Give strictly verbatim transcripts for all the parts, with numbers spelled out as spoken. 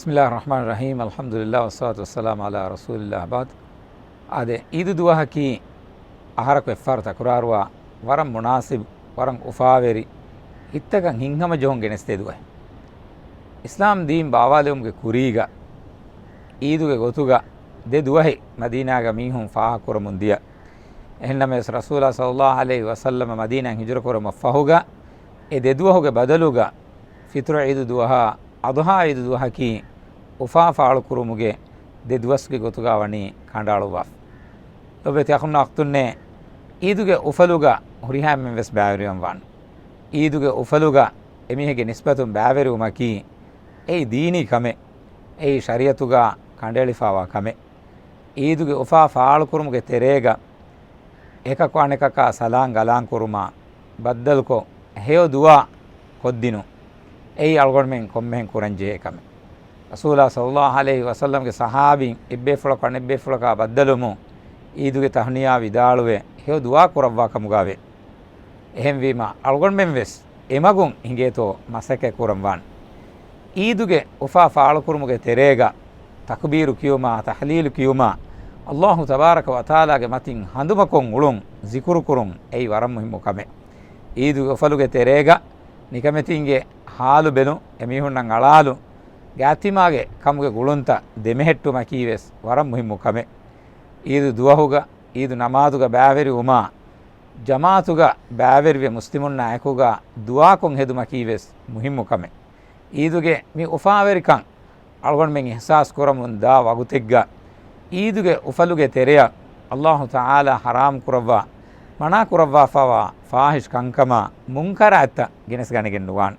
بسم الله الرحمن الرحيم، الحمد لله والصلاة والسلام على رسول الله، بعد. އާދެ، އީދު ދުވަހަކީ އަހަރަކު އެއްފަހަރު ތަކުރާރުވާ، ވަރަށް މުނާސިބު، ވަރަށް އުފާވެރި، ހިތްތަކަށް ހިތްހަމަޖެހުން ގެނެސްދޭ ދުވަހެއް. އިސްލާމް ދީން ބާވާލެވުމުގެ ކުރީގަ އީދުގެ ގޮތުގަ ދެ ދުވަހެއް މަދީނާގަ މީހުން ފާހަގަކުރަމުން ދިޔަ. އެހެންނަމަވެސް، ރަސޫލާ ޞައްލައްލާހު ޢަލައިހި ވަސައްލަމަ މަދީނާއިން ހިޖުރަކުރުމަށްފަހުގަ އެ ދެ ދުވަހުގެ ބަދަލުގަ ފިޠުރު ޢީދު ދުވަހާ، އަޟްޙާ ޢީދު ދުވަހަކީ އުފާ ފާޅުކުރުމުގެ ދެ ދުވަސްގެ ގޮތުގަ ވަނީ ކަނޑައަޅުއްވާފަ. ލޮބުވެތި އަޚުންނާ އުޚްތުންނޭ، އީދުގެ އުފަލުގަ ހުރިހާ އެންމެން ވެސް ބައިވެރިވަން ވާނެ. އީދުގެ އުފަލުގަ އެމީހެއްގެ ނިސްބަތުން ބައިވެރިވުމަކީ އެއީ ދީނީ ކަމެއް، އެއީ ޝަރީޢަތުގަ ކަނޑައެޅިފައިވާ ކަމެއް. އީދުގެ އުފާ ފާޅުކުރުމުގެ ތެރޭގަ އެކަކު އަނެކަކާ ސަލާން ގަލާން ކުރުމާ ބައްދަލުކޮށް، ހެޔޮ ދުޢާ ކޮށްދިނުން، އެއީ އަޅުގަނޑުމެން ކޮންމެހެން ކުރަންޖެހޭ ކަމެއް. ރަސޫލާ ޞައްލައްލާހު ޢަލައިހި ވަސައްލަމްގެ ޞަޙާބީން އެއްބޭފުޅަކު އަނެއްބޭފުޅަކާ ބައްދަލުވަމުން، އީދުގެ ތަހުނިޔާ ވިދާޅުވެ، ހެޔޮ ދުޢާ ކުރައްވާ ކަމުގައެވެ. އެހެންވީމަ، އަޅުގަނޑުމެން ވެސް އެމަގުން ހިނގޭތޯ މަސައްކަތް ކުރަން ވާނެ. އީދުގެ އުފާ ފާޅުކުރުމުގެ ތެރޭގަ ތަކުބީރު ކިޔުމާ، ތަޙްލީލު ކިޔުމާ، އައްލާހު ތަބާރަކަ ވަތަޢާލާގެ މަތިން ހަނދުމަކޮށް އުޅުން، ޒިކުރު ކުރުން، އެއީ ވަރަށް މުހިއްމު ކަމެއް. އީދުގެ އުފަލުގެ ތެރޭގަ ނިކަމެތީންގެ ހާލު ބެލުން، އެމީހުންނަށް އަޅާލުން، ގާތްތިމާގެ ކަމުގެ ގުޅުންތައް ދެމެހެއްޓުމަކީ ވެސް ވަރަށް މުހިއްމު ކަމެއް. އީދު ދުވަހުގަ އީދު ނަމާދުގަ ބައިވެރިވުމާ، ޖަމާޢަތުގަ ބައިވެރިވެ މުސްލިމުންނާ އެކުގަ ދުޢާކޮށް ހެދުމަކީ ވެސް މުހިއްމު ކަމެއް. އީދުގެ މި އުފާވެރިކަން އަޅުގަނޑުމެން އިޙްސާސް ކުރަމުން ދާ ވަގުތެއްގަ، އީދުގެ އުފަލުގެ ތެރެއަށް އައްލާހު ތަޢާލާ ޙަރާމް ކުރައްވާ، މަނާ ކުރައްވާފައިވާ ފާޙިޝް ކަންކަމާ، މުންކަރާތްތައް ގެނެސްގަނެގެން ނުވާނެ.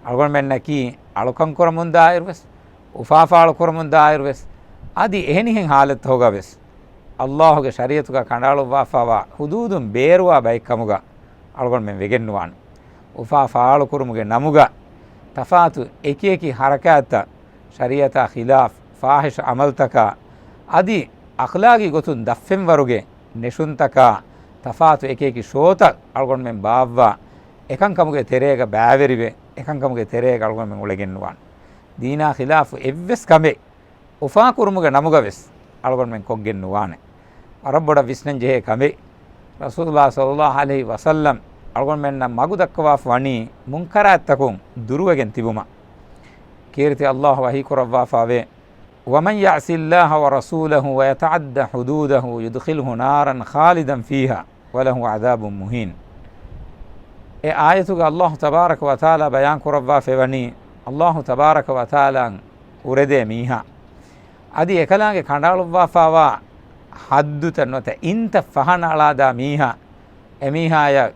އަޅުގަނޑުމެންނަކީ އަޅުކަން ކުރަމުން ދާއިރު ވެސް، އުފާފާޅު ކުރަމުން ދާއިރު ވެސް، އަދި އެހެނިހެން ޙާލަތްތަކުގަ ވެސް، އައްލާހުގެ ޝަރީޢަތުގަ ކަނޑައަޅުއްވާފައިވާ ޙުދޫދުން ބޭރުވާ ބައެއް ކަމުގަ އަޅުގަނޑުމެން ވެގެން ނުވާނެ. އުފާ ފާޅުކުރުމުގެ ނަމުގަ ތަފާތު އެކިއެކި ޙަރަކާތްތައް، ޝަރީޢަތާ ޚިލާފް، ފާޙިޝް ޢަމަލްތަކާ، އަދި އަޚްލާގީ ގޮތުން ދަށްފެންވަރުގެ ނެށުންތަކާ، ތަފާތު އެކިއެކި ޝޯތައް އަޅުގަނޑުމެން ބާއްވާ، އެކަންކަމުގެ ތެރޭގަ ބައިވެރިވެ، އެކަންކަމުގެ ތެރޭގަ އަޅުގަނޑުމެން އުޅެގެން ނުވާނެ. ދީނާ ޚިލާފު އެއްވެސް ކަމެއް އުފާކުރުމުގެ ނަމުގަ ވެސް އަޅުގަނޑުމެން ކޮށްގެން ނުވާނެ. ވަރަށް ބޮޑަށް ވިސްނަން ޖެހޭ ކަމެއް. ރަސޫލާ ޞައްލައްލާހު ޢަލައިހި ވަސައްލަމް އަޅުގަނޑުމެންނަށް މަގު ދައްކަވާފަ ވަނީ މުންކަރާތްތަކުން ދުރުވެގެން ތިބުމަށް. ކީރިތި އައްލާހު ވަޙީ ކުރައްވާފައިވޭ، ومن يعص الله ورسوله ويتعد حدوده يدخله نارا خالدا فيها وله عذاب مهين. އެ އާޔަތުގަ އައްލާހު ތަބާރަކަ ވަތަޢާލާ ބަޔާން ކުރައްވާފައިވަނީ، އައްލާހު ތަބާރަކަ ވަތަޢާލާ އުރެދޭ މީހާ، އަދި އެކަލާނގެ ކަނޑައަޅުއްވާފައިވާ ޙައްދުތައް ނުވަތަ އިންތައް ފަހަނައަޅާދާ މީހާ، އެމީހާޔަށް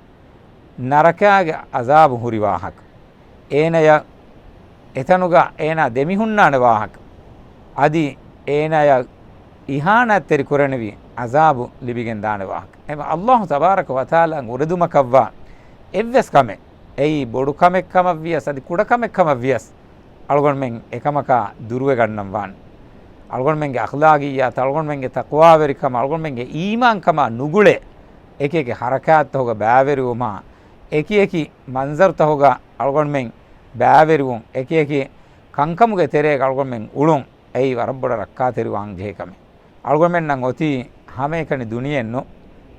ނަރަކާގެ ޢަޒާބު ހުރި ވާހަކަ، އޭނަޔަށް އެތަނުގަ އޭނާ ދެމިހުންނާނެ ވާހަކަ، އަދި އޭނާޔަށް އިހާނާތްތެރި ކުރެނިވި ޢަޒާބު ލިބިގެން ދާނެ ވާހަކަ. އެމަ އައްލާހު ތަބާރަކަ ވަތަޢާލާ އުރެދުމަކަށްވާ އެއްވެސް ކަމެއް، އެއީ ބޮޑު ކަމެއް ކަމަށްވިޔަސް އަދި ކުޑަ ކަމެއް ކަމަށްވިޔަސް، އަޅުގަނޑުމެން އެކަމަކާ ދުރުވެގަންނަން ވާނެ. އަޅުގަނޑުމެންގެ އަޚްލާގިއްޔާތައް، އަޅުގަނޑުމެންގެ ތަޤްވާވެރިކަމާ، އަޅުގަނޑުމެންގެ އީމާންކަމާ ނުގުޅޭ އެކިއެކި ޙަރަކާތްތަކުގަ ބައިވެރިވުމާ، އެކިއެކި މަންޒަރުތަކުގަ އަޅުގަނޑުމެން ބައިވެރިވުން، އެކިއެކި ކަންކަމުގެ ތެރޭގަ އަޅުގަނޑުމެން އުޅުން، އެއީ ވަރަށް ބޮޑަށް ރައްކާތެރިވާން ޖެހޭ ކަމެއް. އަޅުގަނޑުމެންނަށް އޮތީ ހަމައެކަނި ދުނިޔެއެއްނު.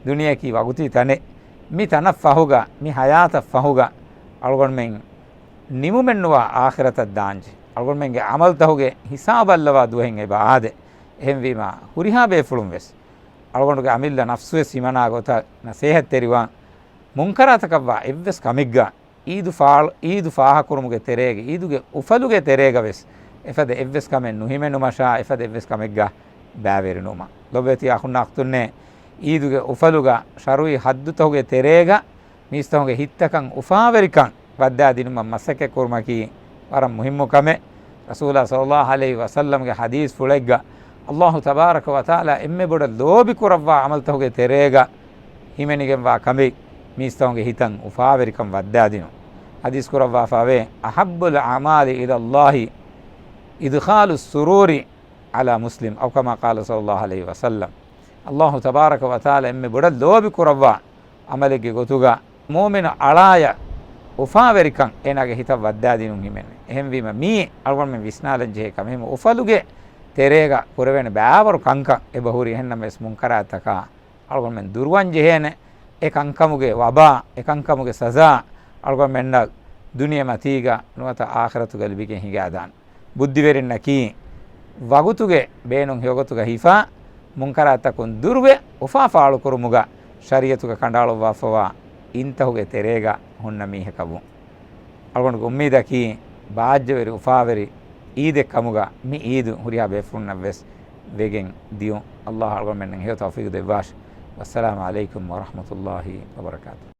ދުނިޔެއަކީ ވަގުތީ ތަނެއް. މި ތަނަށް ފަހުގަ، މި ޙަޔާތަށް ފަހުގަ އަޅުގަނޑުމެން ނިމުމެއްނުވާ އާޚިރަތަށް ދާންޖެހޭ. އަޅުގަނޑުމެންގެ ޢަމަލުތަކުގެ ހިސާބު އައްލަވާ ދުވަހެއް އެބަ އާދޭ. އެހެންވީމާ، ހުރިހާ ބޭފުޅުން ވެސް އަޅުގަނޑުގެ އަމިއްލަ ނަފްސުވެސް ހިމަނާ ގޮތަށް ނަސޭހަތްތެރިވާން، މުންކަރާތަކަށްވާ އެއްވެސް ކަމެއްގަ އީދު ފާޅު، އީދު ފާހަކުރުމުގެ ތެރޭގަ، އީދުގެ އުފަލުގެ ތެރޭގަ ވެސް އެފަދަ އެއްވެސް ކަމެއް ނުހިމެނުމަށާ، އެފަދަ އެއްވެސް ކަމެއްގަ ބައިވެރިނުވުމަށް. ލޮބުވެތި އަޚުންނާ އުޚްތުންނޭ، އީދުގެ އުފަލުގަ ޝަރުޢީ ޙައްދުތަކުގެ ތެރޭގަ މީސްތަކުންގެ ހިތްތަކަށް އުފާވެރިކަން ވައްދާދިނުމަށް މަސައްކަތް ކުރުމަކީ ވަރަށް މުހިއްމު ކަމެއް. ރަސޫލާ ޞައްލައްލާހު ޢަލައިހި ވަސައްލަމްގެ ޙަދީޘްފުޅެއްގަ، އައްލާހު ތަބާރަކަ ވަތަޢާލާ އެންމެ ބޮޑަށް ލޯބި ކުރައްވާ ޢަމަލުތަކުގެ ތެރޭގަ ހިމެނިގެންވާ ކަމެއް، މީސްތަކުންގެ ހިތަށް އުފާވެރިކަން ވައްދާދިނުން. ޙަދީޘް ކުރައްވާފައިވޭ، أحب الأعمال إلى الله إدخال السرور على مسلم، أو كما قال صلى الله عليه وسلم. އައްލާހު ތަބާރަކަ ވަތަޢާލާ އެންމެ ބޮޑަށް ލޯބި ކުރައްވާ ޢަމަލެއްގެ ގޮތުގަ މުއުމިނު އަޅާޔަށް އުފާވެރިކަން އޭނާގެ ހިތަށް ވައްދާދިނުން ހިމެނޭ. އެހެންވީމަ މީ އަޅުގަނޑުމެން ވިސްނާލަން ޖެހޭ ކަމެއް. އުފަލުގެ ތެރޭގަ ކުރެވޭނެ ބާވަރު ކަންކަން އެބަހުރި. އެހެންނަމަވެސް މުންކަރާތްތަކާ އަޅުގަނޑުމެން ދުރުވަން ޖެހޭނެ. އެ ކަންކަމުގެ ވަބާ، އެ ކަންކަމުގެ ސަޒާ އަޅުގަނޑުމެންނަށް ދުނިޔެ މަތީގަ ނުވަތަ އާޚިރަތުގަ ލިބިގެން ހިނގާދާނެ. ބުއްދިވެރިންނަކީ ވަގުތުގެ ބޭނުން ހެޔޮގޮތުގަ ހިފާ، މުންކަރާތްތަކުން ދުރުވެ، އުފާ ފާޅުކުރުމުގަ ޝަރީއަތުގަ ކަނޑައަޅުއްވާފަވާ އިންތަހުގެ ތެރޭގަ ހުންނަ މީހަކަށްވުން. އަޅުގަނޑުގެ އުއްމީދަކީ ބާއްޖަވެރި އުފާވެރި އީދެއް ކަމުގަ މި އީދު ހުރިހާ ބޭފުޅުންނަށްވެސް ވެގެން ދިޔުން. ﷲ އަޅުގަނޑުމެންނަށް ހެޔޮ ތައުފީގު ދެއްވާށި. ވައްސަލާމު ޢަލައިކުމް ވަރަޙްމަތުﷲ ވަބަރަކާތުހު.